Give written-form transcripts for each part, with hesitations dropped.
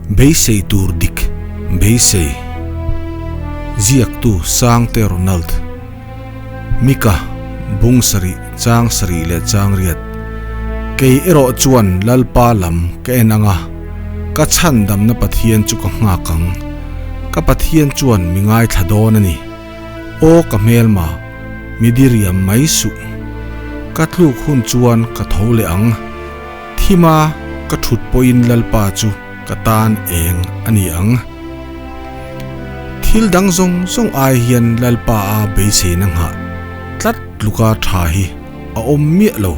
Beisei tur dik beisei. Ziaktu Sangte Ronald. Mika, bung sarih, chang sarih leh chang riat. Kei erawh chuan Lalpa lam ka en ang a, ka chhandamna Pathian chu ka nghak ang. Ka Pathian chuan mi ngaithla dawn a ni. Aw ka hmelma, mi diriam mai suh. Ka tluk hun chuan ka tho leh ang. Thima ka thut pawhin Lalpa chu ka tan eng a ni ang. Thil dang zawng zawng ai hian Lalpa a beiseina nghah tlat tluka tha hi a awm miah lo.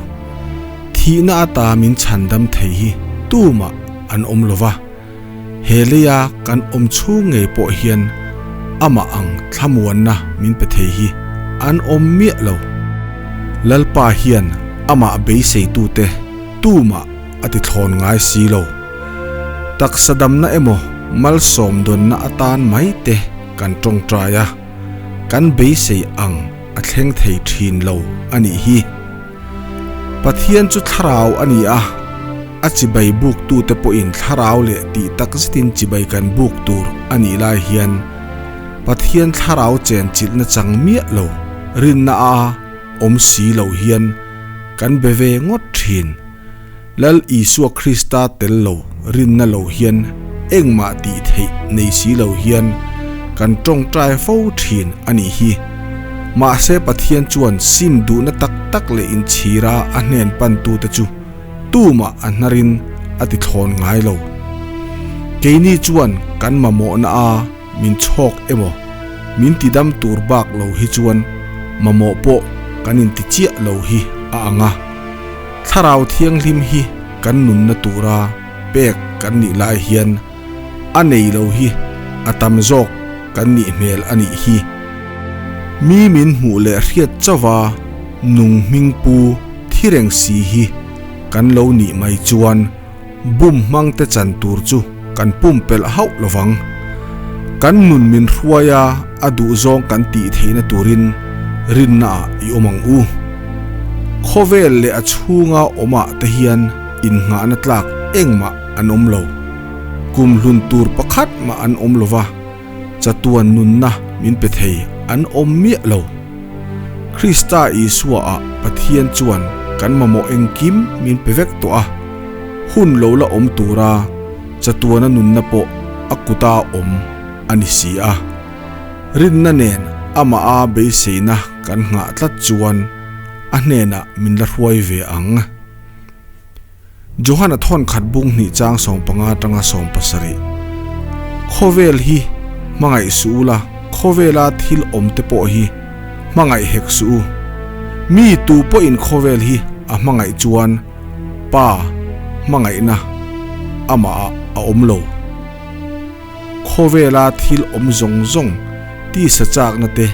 Thihna ata min chhandam thei hi tumah an awm lo va. He leia kan awm chhung ngei pawh hian amah ang thlamuanna min pe thei hi an awm miah lo. Lalpa hian amah beiseitute tumah a ti thlawn ngai si lo. Taksa damna emaw malsawm dawnna atan mai te kan tawngtai a, kan beisei ang a thleng thei thin lo a nih hi. Pathian chu thlarau a ni a, a chibai buktute pawhin thlarau leh tih tak zetin chibai kan buk tur a nih lai hian Pathian thlarau chenchilhna chang miah lo rinna a awm si lo hian kan be ve ngawt thin. Lal Isua Krista tel lo rinna lo hian engmah tih theih nei si lo hian kan tawngtai fo thin a nih hi. Mahse Pathian chuan sim duhna tak tak leh inchhira a hnen pantute chu tumah a hnarin a ti thlawn ngai lo. Keini chuan kan mamawhna a min chhawk emaw min tidam tur bak lo hi chuan mamawh pawh kan inti chiah lo hi a ang a. Thlarau Thianghlim hi kan nunna tura pek kan nih lai hian a nei lo hi a tam zawk kan nih hmel a nih hi. Mi min hmuh leh hriat chauva nung hming pu thi reng si hi kan lo nih mai chuan bum hmang te chan tur chu kan pumpelh hauh lovang. Kan nun min hruai a, a duhzawng kan tih theihna turin rinnaah i awm ang u. Khawvel leh a chhunga awmah te hian innghahna tlak engmah an awm lo. Kum hlun tur pakhat mah an awm lova, chatuan nunna min pe thei an awm miah lo. Krista Isua ah Pathian chuan kan mamawh engkim min pe vek tawh a, hun lo la awm tura chatuana nunna pawh a kuta awm a ni si a. Rinna nen amah a beiseina kan nghah tlat chuan a hnenah min la hruai ve ang. Johana thawn khat bung hnih chang 15 atanga 17. Khawvel hi hmangaih suh ula, khawvela thil awm te pawh hi hmangaih hek suh u. Mi tu pawhin khawvel hi a hmangaih chuan Pa hmangaihna amah ah a awm lo. Khawvela thil awm zawng zawng tisa chakna te,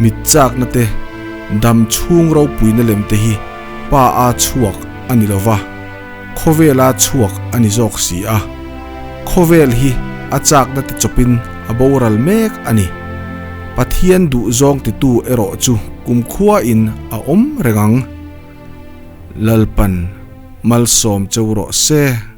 mit chakna te, dam chhung ropuina lem te hi Pa a chhuak a ni lova, khawvela chhuak a ni zawk si a. Khawvel hi a chakna te chawpin a boral mek a ni. Pathian duh zawng titu erawh chu kumkhuain a awm reng ang. Lalpan malsawm cheu rawh se.